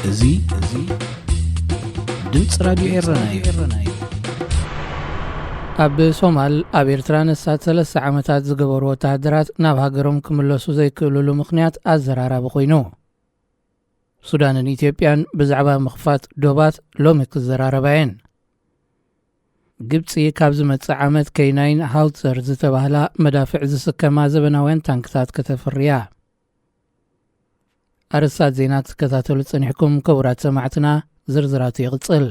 እዚ እዚ ድምፂ ራዲዮ ኤረና እዩ። ኣብ ሶማል ኣብ ኤርትራ ንሳት ሰለስተ ዓመታት ዝገበሩ ወተሃደራት ናብ ሃገሮም ክምለሱ ዘይክእሉሉ ምኽንያት ኣዘራራቢ ኮይኑ። ሱዳንን ኢትዮጵያን ብዛዕባ ምኽፋት ዶባት ሎሚ ክዘራረባ እየን። ግብፂ ካብ ዝመፅእ ዓመት ከይናይን ሃውትዘር ዝተባህላ መዳፍዕ ዝስከማ ዘበናውያን ታንክታት ከተፍርያ። ኣርስታት ዜና ክትከታተሉ ጸኒሕኩም ክቡራት ሰማዕትና፣ ዝርዝራቱ ይቕጽል።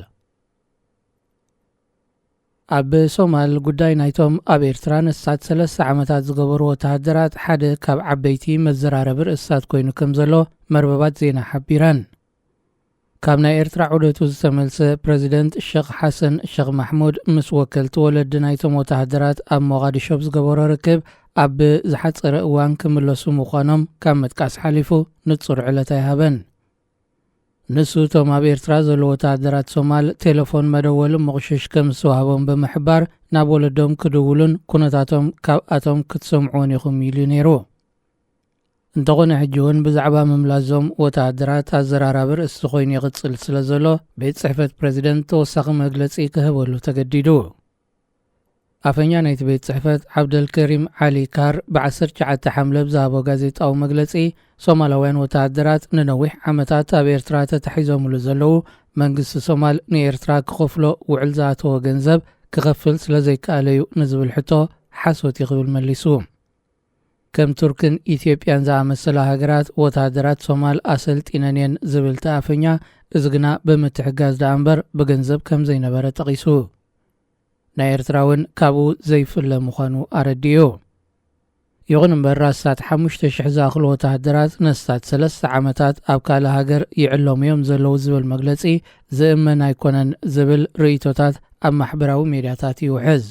ኣብ ሶማል ጉዳይ ናይቶም ኣብ ኤርትራ ንሳት ሰለስተ ዓመታት ዝገበሩ ወተሃደራት ሓደ ካብ ዓበይቲ መዘራረቢ ርእስታት ኮይኑ ከም ዘሎ መርበባት ዜና ሓቢረን። ካብ ናይ ኤርትራ ዑደቱ ዝተመልሰ ፕረዚደንት ሸኽ ሓሰን ሸኽ ማሕሙድ ምስ ወከልቲ ወለዲ ናይቶም ወተሃደራት ኣብ ሞቓዲሾ ብዝገበሮ ርክብ ኣብ ዝሓጸረ እዋን ክምለሱ ምዃኖም ካብ ምጥቃስ ሓሊፉ ንጹር ዕለት ኣይሃበን። ንሱ እቶም ኣብ ኤርትራ ዘለዉ ወተሃደራት ሶማል ቴሌፎን መደወሊ ምቑሽሽ ከም ዝተዋህቦም ብምሕባር ናብ ወለዶም ክድውሉን ኩነታቶም ካብኣቶም ክትሰምዕዎን ኢኹም ኢሉ ነይሩ። እንተኾነ ሕጂ እውን ብዛዕባ ምምላዞም ወተሃደራት ኣዘራራቢ ርእሲ ኮይኑ ይቕጽል ስለ ዘሎ ቤት ጽሕፈት ፕረዚደንት ተወሳኺ መግለጺ ክህበሉ ተገዲዱ። ኣፈኛ ናይቲ ቤት ጽሕፈት ዓብደልከሪም ዓሊ ካር ብ19 ሓምለ ብዝሃቦ ጋዜጣዊ መግለጺ ሶማላውያን ወተሃደራት ንነዊሕ ዓመታት ኣብ ኤርትራ ተታሒዞምሉ ዘለዉ መንግስቲ ሶማል ንኤርትራ ክኸፍሎ ውዕል ዝኣተወ ገንዘብ ክኸፍል ስለ ዘይከኣለዩ ንዝብል ሕቶ ሓሶት እዩ ክብል መሊሱ። ከም ቱርክን ኢትዮጵያን ዝኣመሰላ ሃገራት ወተሃደራት ሶማል ኣሰልጢነን እየን ዝብል እቲ ኣፈኛ፣ እዚ ግና ብምትሕጋዝ ደኣ እምበር ብገንዘብ ከም ዘይነበረ ጠቒሱ። ናይ ኤርትራ እውን ካብኡ ዘይፍለ ምዃኑ ኣረዲኡ። ይኹን እምበር ራስታት ሓሙሽተ ሽሕ ዝኣኽሉ ወተሃደራት ነስታት ሰለስተ ዓመታት ኣብ ካልእ ሃገር ይዕለሙ እዮም ዘለዉ ዝብል መግለጺ ዝእመን ኣይኮነን ዝብል ርእይቶታት ኣብ ማሕበራዊ ሜድያታት ይውሕዝ።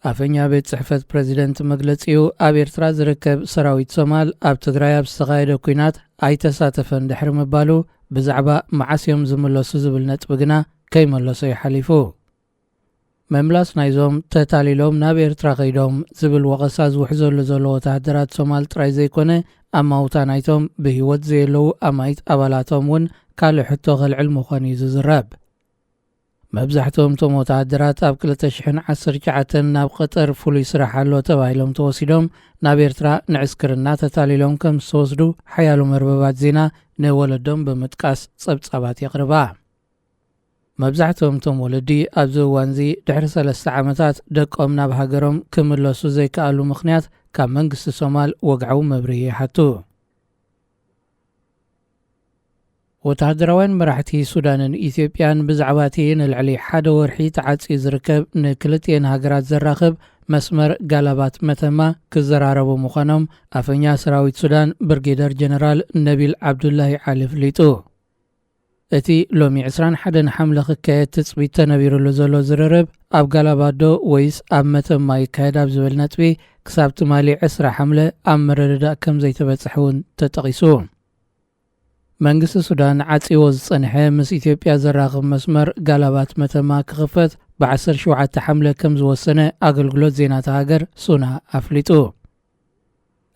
ኣፈኛ ቤት ጽሕፈት ፕረዚደንት መግለጺኡ ኣብ ኤርትራ ዝርከብ ሰራዊት ሶማል ኣብ ትግራይ ኣብ ዝተኻየደ ኲናት ኣይተሳተፈን ድሕሪ ምባሉ ብዛዕባ መዓስ እዮም ዝምለሱ ዝብል ነጥቢ ግና ከይመለሶ እዩ ሓሊፉ። ምምላስ ናይዞም ተታሊሎም ናብ ኤርትራ ከይዶም ዝብል ወቐሳ ዝውሕዘሉ ዘሎ ወተሃደራት ሶማል ጥራይ ዘይኮነ ኣማውታ ናይቶም ብህይወት ዘየለዉ ኣማኢት ኣባላቶም እውን ካልእ ሕቶ ከልዕል ምዃኑ እዩ ዝዝረብ። መብዛሕትኦም እቶም ወተሃደራት ኣብ ክልተ ሽሕን ዓሰርተ ትሽዓተን ናብ ቀጠር ፍሉይ ስራሕ ኣሎ ተባሂሎም ተወሲዶም ናብ ኤርትራ ንዕስክርና ተታሊሎም ከም ዝተወስዱ ሓያሎ መርበባት ዜና ንወለዶም ብምጥቃስ ጸብጻባት የቕርባ። መብዛሕትኦም እቶም ወለዲ ኣብዚ እዋንዚ ድሕሪ ሰለስተ ዓመታት ደቆም ናብ ሃገሮም ክምለሱ ዘይከኣሉ ምኽንያት ካብ መንግስቲ ሶማል ወግዓዊ መብርሂ ይሓቱ። ወተሃደራውያን መራሕቲ ሱዳንን ኢትዮጵያን ብዛዕባ እቲ ንልዕሊ ሓደ ወርሒ ተዓጽዩ ዝርከብ ንክልቲኤን ሃገራት ዘራኽብ መስመር ጋላባት መተማ ክዘራረቡ ምዃኖም ኣፈኛ ሰራዊት ሱዳን ብርጌደር ጀነራል ነቢል ዓብዱላሂ ዓሊ ኣፍሊጡ። እቲ ሎሚ ዕስራን ሓደን ሓምለ ክካየድ ትጽቢት ተነቢሩሉ ዘሎ ዝርርብ ኣብ ጋላባዶ ወይስ ኣብ መተማ ይካየድ ኣብ ዝብል ነጥቢ ክሳብ ትማሊ ዕስራ ሓምለ ኣብ ምርድዳእ ከም ዘይተበጽሐ እውን ተጠቒሱ። መንግስቲ ሱዳን ዓጺዎ ዝጸንሐ ምስ ኢትዮጵያ ዘራኽብ መስመር ጋላባት መተማ ክኽፈት ብ17 ሓምለ ከም ዝወሰነ ኣገልግሎት ዜና እታ ሃገር ሱና ኣፍሊጡ።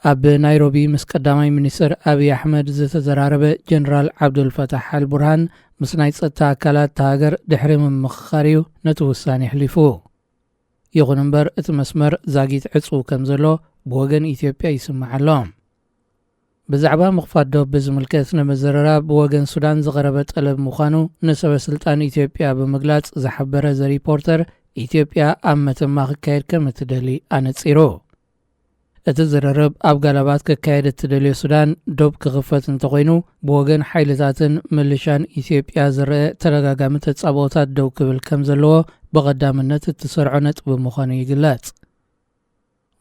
ኣብ ናይሮቢ ምስ ቀዳማይ ሚኒስትር ኣብይ ኣሕመድ ዝተዘራረበ ጀነራል ዓብዱልፈታሕ ኣልቡርሃን ምስ ናይ ጸጥታ ኣካላት እታ ሃገር ድሕሪ ምምኽኻር እዩ ነቲ ውሳኔ ኣሕሊፉ። ይኹን እምበር እቲ መስመር ዛጊት ዕጹው ከም ዘሎ ብወገን ኢትዮጵያ ይስማዕ ኣሎ። ብዛዕባ ምኽፋት ዶብ ብዝምልከት ንምዝርራብ ብወገን ሱዳን ዝቐረበ ጠለብ ምዃኑ ንሰበ ስልጣን ኢትዮጵያ ብምግላጽ ዝሓበረ ዘ ሪፖርተር፣ ኢትዮጵያ ኣብ መተማ ክካየድ ከም እትደሊ ኣነጺሩ። እቲ ዝርርብ ኣብ ጋላባት ክካየድ እትደልዮ ሱዳን ዶብ ክኽፈት እንተኾይኑ ብወገን ሓይልታትን ምልሻን ኢትዮጵያ ዝረአ ተደጋጋሚ ተጻብኦታት ደው ክብል ከም ዘለዎ ብቐዳምነት እትሰርዖ ነጥቢ ምዃኑ ይግለጽ።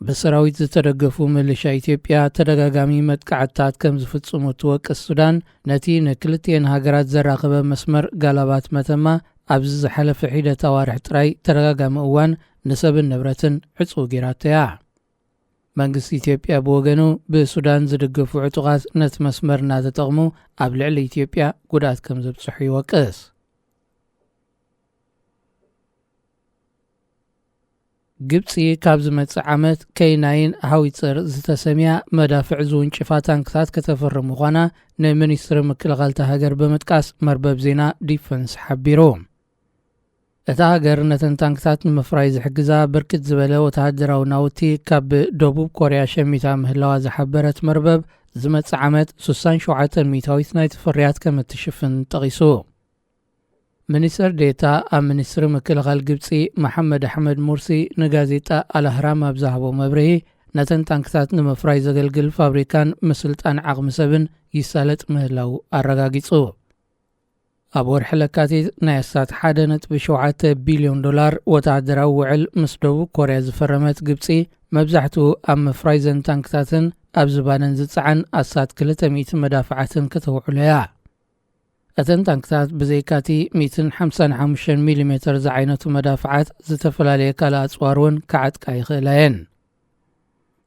ብሰራዊት ዝተደገፉ ምልሻ ኢትዮጵያ ተደጋጋሚ መጥቃዕትታት ከም ዝፍጽሙ እትወቅስ ሱዳን፣ ነቲ ንክልቲኤን ሃገራት ዘራኸበ መስመር ጋላባት መተማ ኣብዚ ዝሓለፈ ሒደት ኣዋርሕ ጥራይ ተደጋጋሚ እዋን ንሰብን ንብረትን ዕጹው ጌራቶ እያ። መንግስቲ ኢትዮጵያ ብወገኑ ብሱዳን ዝድገፉ ዕጡቓት ነቲ መስመር እናተጠቕሙ ኣብ ልዕሊ ኢትዮጵያ ጉድኣት ከም ዘብጽሑ ይወቅስ። ግብፂ ካብ ዝመፅእ ዓመት ከይናይን ሃዊፀር ዝተሰምያ መዳፍዕ ዝውንጭፋ ታንክታት ከተፍርም ምዃና ንሚኒስትሪ ምክልኻል እታ ሃገር ብምጥቃስ መርበብ ዜና ዲፈንስ ሓቢሩ። እታ ሃገር ነተን ታንክታት ንምፍራይ ዝሕግዛ ብርክት ዝበለ ወተሃደራዊ ናውቲ ካብ ደቡብ ኮርያ ሸሚታ ምህላዋ ዝሓበረት መርበብ፣ ዝመጽእ ዓመት ስሳን ሸውዓተን ሚእታዊት ናይቲ ፍርያት ከም እትሽፍን ጠቒሱ። ሚኒስትር ዴታ ኣብ ሚኒስትሪ ምክልኻል ግብጺ መሓመድ ኣሕመድ ሙርሲ ንጋዜጣ ኣልኣህራም ኣብ ዝሃቦ መብርሂ፣ ነተን ታንክታት ንምፍራይ ዘገልግል ፋብሪካን ምስልጣን ዓቕሚ ሰብን ይሳለጥ ምህላው ኣረጋጊጹ። ኣብ ወርሒ ለካቲት ናይ ኣስታት ሓደ ነጥቢ ሸውዓተ ቢልዮን ዶላር ወተሃደራዊ ውዕል ምስ ደቡብ ኮርያ ዝፈረመት ግብጺ፣ መብዛሕትኡ ኣብ ምፍራይ ዘን ታንክታትን ኣብ ዝባነን ዝጸዓን ኣስታት ክልተ ሚእቲ መዳፍዓትን ከተውዕሎ እያ። እተን ታንክታት ብዘይካቲ ሚእትን ሓምሳን ሓሙሽተን ሚሊሜተር ዝዓይነቱ መዳፍዓት፣ ዝተፈላለየ ካልእ ኣጽዋር እውን ክዓጥቃ ይኽእላ እየን።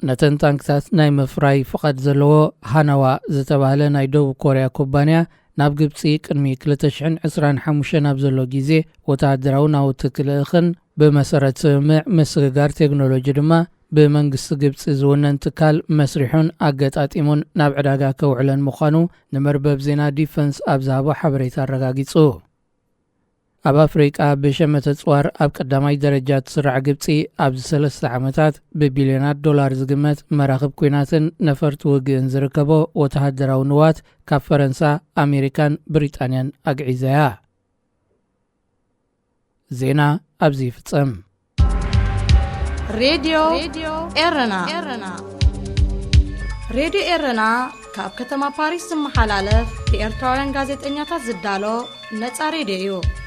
ነተን ታንክታት ናይ ምፍራይ ፍቓድ ዘለዎ ሃናዋ ዝተባህለ ናይ ደቡብ ኮርያ ኩባንያ፣ ናብ ግብጺ ቅድሚ ክልተ ሽሕን ዕስራን ሓሙሽተን ኣብ ዘሎ ግዜ ወተሃደራዊ ናውቲ ክልእኽን፣ ብመሰረት ስምምዕ ምስግጋር ቴክኖሎጂ ድማ ብመንግስቲ ግብጺ ዝውነን ትካል መስሪሑን ኣገጣጢሙን ናብ ዕዳጋ ከውዕለን ምዃኑ ንመርበብ ዜና ዲፈንስ ኣብ ዝሃቦ ሓበሬታ ኣረጋጊጹ። ኣብ ኣፍሪቃ ብሸመተ ጽዋር ኣብ ቀዳማይ ደረጃ ትስራዕ ግብጺ፣ ኣብዚ ሰለስተ ዓመታት ብቢልዮናት ዶላር ዝግመት መራኽብ ኲናትን ነፈርቲ ውግእን ዝርከቦ ወተሃደራዊ ንዋት ካብ ፈረንሳ፣ ኣሜሪካን ብሪጣንያን ኣግዒዛ እያ። ዜና ኣብዚ ይፍጸም። ሬድዮ ኤረና። ሬድዮ ኤረና ካብ ከተማ ፓሪስ ዝመሓላለፍ ብኤርትራውያን ጋዜጠኛታት ዝዳሎ ነጻ ሬድዮ እዩ።